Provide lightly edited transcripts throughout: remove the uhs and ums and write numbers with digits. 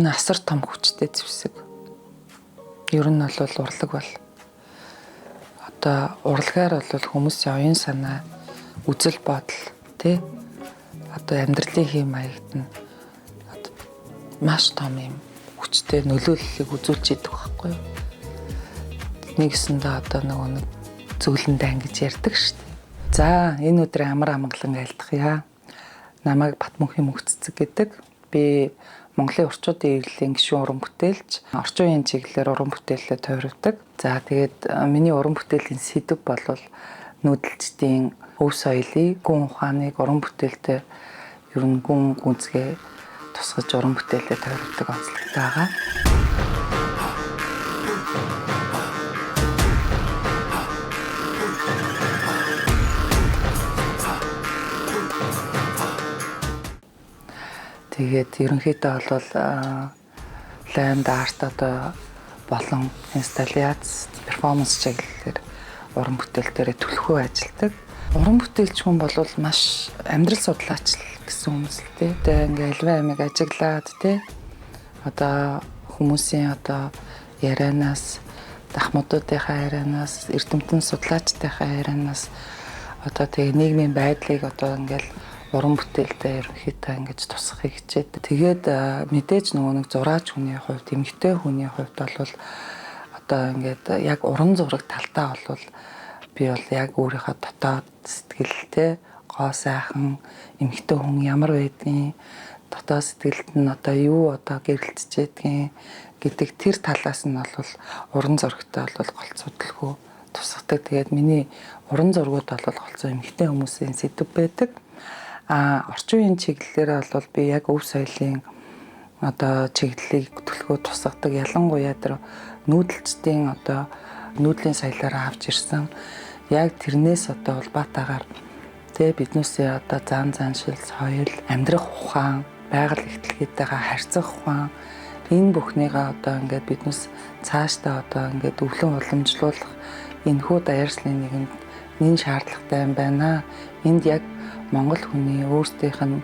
Энэ асар том хүчтэй зэвсэг. Ер нь бол урлаг бол одоо урлагаар бол хүмүүсийн оюун санаа, үзэл бодол, тий, одоо амьдралын хэм маягт нь маш том юм хүчтэй нөлөөллийг үзүүлж идэг байхгүй юу? Нэгсэндээ одоо нөгөө нэг зөвлөн дайн гэж ярьдаг шүү дээ. За, энэ өдрийн амар амгалан айлтгая. Намайг Батмөнхийн Мөнх Цэцэг гэдэг. Би Монголын орчуудын эвлэлийн гишүүн уран бүтээлч, орчин үеийн чиглэлээр уран бүтээлээ тойрогдог. За, тэгээд миний уран бүтээлийн сэдэв бол нүүдэлчдийн өв соёлыг, гүн ухааныг уран бүтээлтэй ер нь гүн гүнзгий тусгаж уран бүтээлээ тойрогдог онцлогтой байгаа. Тэгээд ерөнхийдөө бол land art одоо болон инсталляц, перформанс чиглэлээр уран бүтээл дээр түлхүү ажилладаг. Уран бүтээлч хүн бол маш амьдрал судлаач гэсэн хүмүүс л тий. Тэгээ ингээ альва амиг ажиглаад тий. Одоо хүмүүсийн одоо ярианаас, дахмуудынхаа ярианаас, эрдэмтэн судлаачдынхаа ярианаас одоо тэгээ нийгмийн байдлыг одоо ингээл уран бүтээлдээ ерөнхийдөө ингэж тусгахыг хичээдэг. Тэгээд мэдээж нөгөө нэг зураач хүний хувьд, эмэгтэй хүний хувьд бол одоо ингээд яг уран зураг талтаа бол би бол яг өөрийнхөө дотоод сэтгэлтэй гоо сайхан эмэгтэй хүн ямар байдгийг, дотоод сэтгэлд нь одоо юу одоо гэрэлтэж байдгийг гэдэг тэр талаас нь бол уран зурагтай бол голцуудалгүй тусгадаг. Тэгээд миний уран зургууд бол голцоо эмэгтэй хүмүүсийн сэдэв байдаг. А орчин үеийн чиглэлээр бол би яг өв соёлын одоо чиглэлийг төлхөө тусгадаг. Ялангуяа тэр нүүдэлчдийн одоо нүүдлийн соёлоор авч ирсэн. Яг тэрнээс одоо улбаатаагаар тэ биднээсээ одоо зан заншил, соёл, амьдрах ухаан, байгаль эрхтэлгээтэйгээ харьцах ухаан энэ бүхнийгээ одоо ингээд биднээс цаашдаа одоо ингээд өвлөн уламжлуулах энэхүү даяаршлын нийгэмд нэн шаардлагатай юм байна. Энд яг Монгол хүний өөрсдийнх нь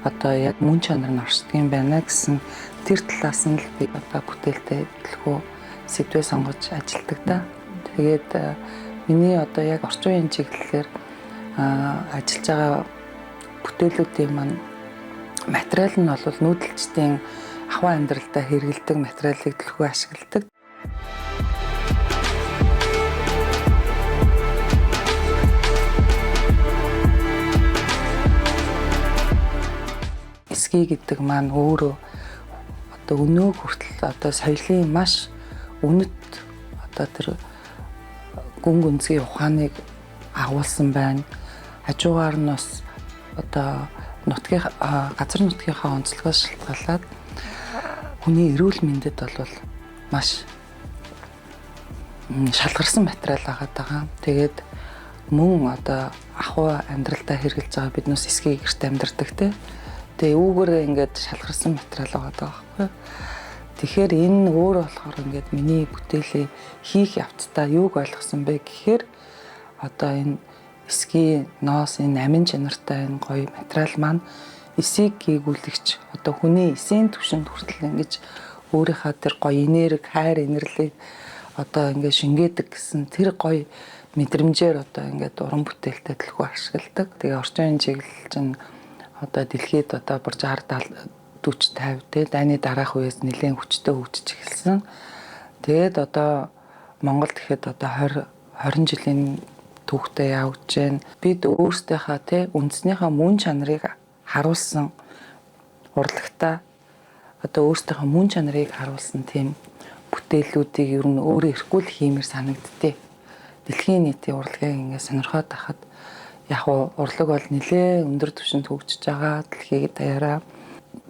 одоо яг мөн чанар нь оршдог юм байна гэсэн тэр талаас нь л би одоо бүтээлтэй төлхөө сэдвээ сонгож ажилладаг да. Тэгээд миний одоо яг орчин үеийн чиглэлээр ажиллаж байгаа бүтээлүүдийн маань материал нь бол нүүдэлчдийн ахуй амьдралдаа хэрэглэдэг материалыг төлхөө ашигладаг. Эсги гэдэг маань өөрөө одоо өнөөг хүртэл одоо соёлын маш үнэт одоо тэр гүн гүнзгий ухааныг агуулсан байна. Хажуугаар нь бас одоо нутгийн газар нутгийнхаа онцлогоос шалтгаалаад хүний эрүүл мэндэд бол маш шалгарсан материал агаад байгаа. Тэгээд мөн одоо ахуй амьдралдаа хэрэглэж байгаа биднээс эсгийг гэрт амьдардаг те. Тэгээ үүгээрээ ингээд шалгарсан материал байгаа байхгүй. Тэгэхээр энэ өөр болохоор ингээд миний бүтээлээ хийх явцдаа юуг ойлгосон бэ гэхээр одоо энэ эсгийн ноос, энэ амин чанартай энэ гоё материал маань эсийг гийгүүлэгч одоо хүний эсийн түвшинд хүртэл ингэж өөрийнхөө тэр гоё энерги, хайр инэрлийг одоо ингээд шингээдэг гэсэн тэр гоё мэдрэмжээр одоо ингээд уран бүтээлтэй төлхөө ашигладаг. Тэгээ орчин үеийн чиглэл чинь одоо дэлхийд одоо бүр 60 40 50 те дайны дараах үеэс нэлээд хүчтэй хөгжиж эхэлсэн. Тэгээд одоо Монголд гэхэд одоо 20 жилийн түүхтэй явж байна. Бид өөрсдийнхөө те үндснийхээ мөн чанарыг харуулсан урлагтаа одоо өөрсдийнхөө мөн чанарыг харуулсан тийм бүтээлүүдийг ер нь өөрөө ирэхгүй л хиймэр санагдтыг. Дэлхийн нийтийн урлагийг ингээд сонирхоод байхад яг урлаг бол нэлээд өндөр түвшинд хөгжиж байгаа дэлхийг даяараа.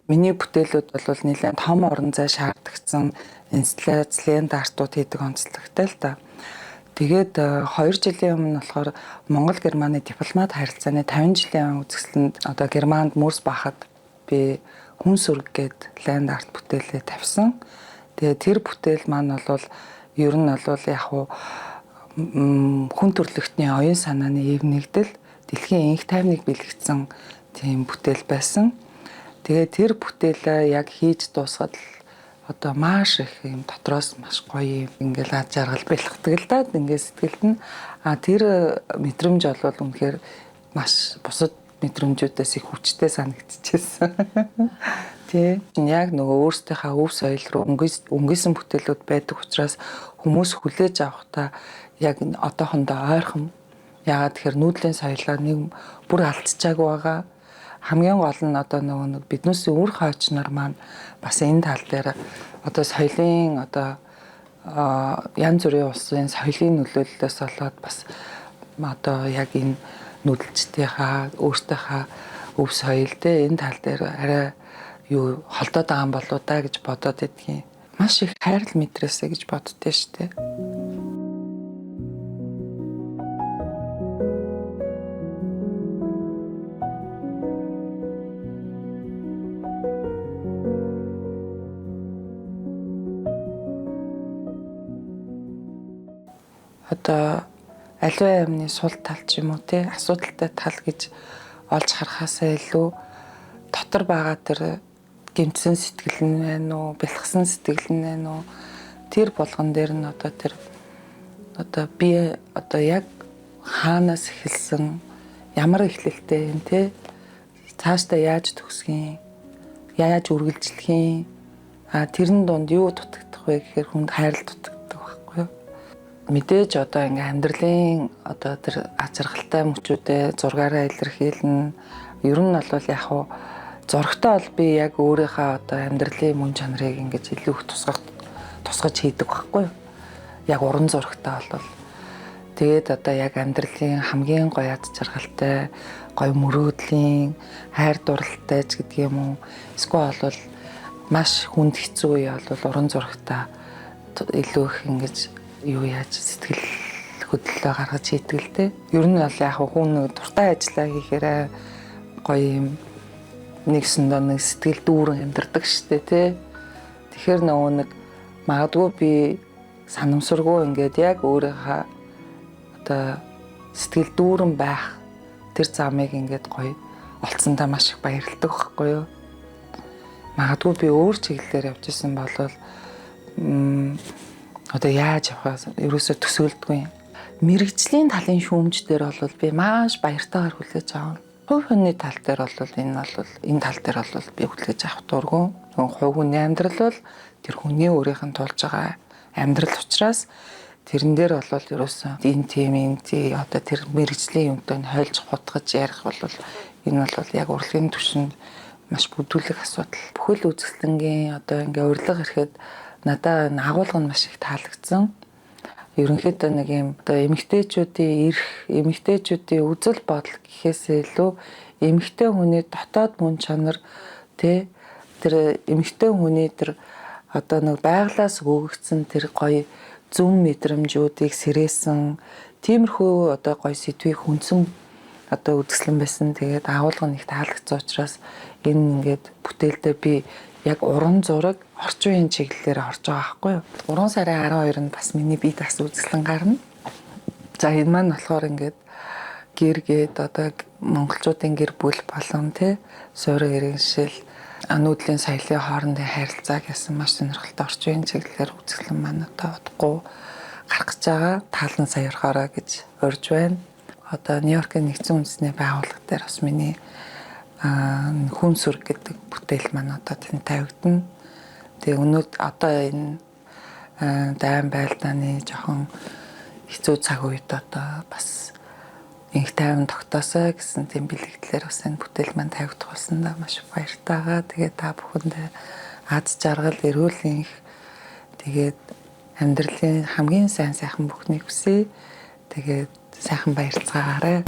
Миний бүтээлүүд бол нэлээд том орон зай шаардагдсан инсталляц, land art-ууд хийдэг онцлогтой л да. Тэгээд 2 жилийн өмнө болохоор Монгол Германы дипломат харилцааны 50 жилийн үзэсгэлэнд одоо Германд мөрс баахад би хүн сүрэг гээд land art бүтээлээ тавьсан. Тэгээд тэр бүтээл маань бол ер нь бол яг хүн төрлөختний оюун санааны эв нэгдэл, дэлхийн энх тайвныг бэлгэцсэн тийм бүтээл байсан. Тэгээд тэр бүтээлээ яг хийж дуусгаад л Одоо маш их юм дотроос маш гоё юм ингээл ад жаргал бэлхдэг л да, ингээд сэтгэлд нь. А тэр мэдрэмж бол үнэхээр маш бусад мэдрэмжүүдээс их хүчтэй санагдчихсэн. Тий. Яг нөгөө өөрсдийнхээ өв соёл руу өнгөсөн бүтээлүүд байдаг учраас хүмүүс хүлээж авахдаа яг одоохондоо ойрхон. Яагаад тэгэхээр нүүдлийн соёлоо нэг бүр алдчихаагүй байгаа. Хамгийн гол нь одоо нөгөө нэг биднээсээ үр хойч нар маань бас энэ тал дээр одоо соёлын одоо янз бүрийн улсын соёлын нөлөөллөөс болоод бас одоо яг энэ нүүдэлчдийнхаа өөртөөхөө өв соёл те энэ тал дээр арай юу холдоод байгаа юм болоо да гэж бодоод идэгин. Маш их хайрл мэдрээсэ гэж боддөө штэ. Одоо аливаа юмны сул тал ч юм уу те асуудалтай тал гэж олж харахаасаа илүү дотор байгаа тэр гэмтсэн сэтгэл нь байна уу, бэлхсэн сэтгэл нь байна уу, тэр болгон дээр нь одоо тэр одоо би одоо яг хаанаас эхэлсэн, ямар эхлэлтэй юм те, цаашдаа яаж төгсөх юм, яаж үргэлжлэх юм, а тэрэн дунд юу дутагдах вэ гэхээр хүнд хайрл дутагддаг байхгүй юу. Мэдээж одоо ингээм амьдралын одоо тэр аз жаргалтай мөчүүдээ зургаараа илэрхийлнэ. Ер нь бол яг хуу зурагтай бол би яг өөрийнхөө одоо амьдралын мөн чанарыг ингэж илүү их тусгаж хийдэг байхгүй юу. Яг уран зурагтай бол тэгээд одоо яг амьдралын хамгийн гоё аз жаргалтай, гоё мөрөөдлийн, хайр дурлалтай ч гэдэг юм уу. Эсвэл бол маш хүнд хэцүү үе бол уран зурагтай илүү их ингэж юу яаж сэтгэл хөдлөлөө гаргаж хийдэг л дээ. Ер нь бол яг хүн дуртай ажиллаа хийхээрээ гоё юм нэгсэндээ нэг сэтгэл дүүрэн амьдардаг штэ тий. Тэгэхээр нөгөө нэг магадгүй би санамсаргүй ингээд яг өөрийнхөө одоо сэтгэл дүүрэн байх тэр замыг ингээд гоё олцсондоо маш их баярлдаг байхгүй юу. Магадгүй би өөр чиглэлээр явж исэн бол одоо яаж явахаас ерөөсөө төсөөлдгүй. Мэргэжлийн талын шүүмж дээр бол би маш баяртайгаар хүлээж авна. Хувь хүний тал дээр бол энэ тал дээр бол би хүлээж авах дургүй. Хувь хүний амьдрал бол тэр хүний өөрийнх нь тулж байгаа амьдрал учраас тэрэн дээр бол ерөөсөө энэ тийм энэ тий одоо тэр мэргэжлийн юмтай нь хойлж хутгаж ярих бол энэ бол яг урлагийн түвшинд маш бүдүүлэг асуудал. Бүхэл үзэсгэлэнгийн одоо ингээ урилга ирэхэд надаа энэ агуулга нь маш их таалагдсан. Ерөнхийдөө нэг юм одоо эмэгтэйчүүдийн эрх, эмэгтэйчүүдийн үзэл бодол гэхээсээ илүү эмэгтэй хүний дотоод мөн чанар тий тэр эмэгтэй хүний тэр одоо нэг байглаас өгөгдсөн тэр гоё зүм мэдрэмжүүдийг сэрээсэн тиймэрхүү одоо гоё сэдвийг хүндсэн одоо үзэсгэлэн байсан. Тэгээд агуулга нь их таалагдсан учраас энэ ингээд бүтээлдээ би яг уран зураг орчин үеийн чиглэлээр орж байгаа байхгүй юу. 3 сарын 12-нд бас миний бие даасан үзэсгэлэн гарна. За энэ маань болохоор ингээд гэр гээд одоо монголчуудын гэр бүл болон тий суурь иргэншил нүүдлийн соёлын хоорондын харилцаа гэсэн маш сонирхолтой орчин үеийн чиглэлээр үзэсгэлэн маань одоо удахгүй гарах гэж байгаа. Таалан саярхаараа гэж урьж байна. Одоо Нью-Йоркийн нэгдсэн үндэсний байгууллага дээр бас миний хүн сүрэг гэдэг бүтээл маань одоо тэнд тавигдана. Тэгээ өнөөдөр одоо энэ дайн байлдааны жоохон хэцүү цаг үед одоо бас инх тайван тогтоосой гэсэн тийм бэлэгдлэр бас энэ бүтээл маань тавигдах болсон да маш баяртайгаа. Тэгээ та бүхэндээ аз жаргал, эрүүл энх, тэгээд амьдралын хамгийн сайн сайхан бүхнийг хүсье. Тэгээд сайхан баярлцгаагаарай.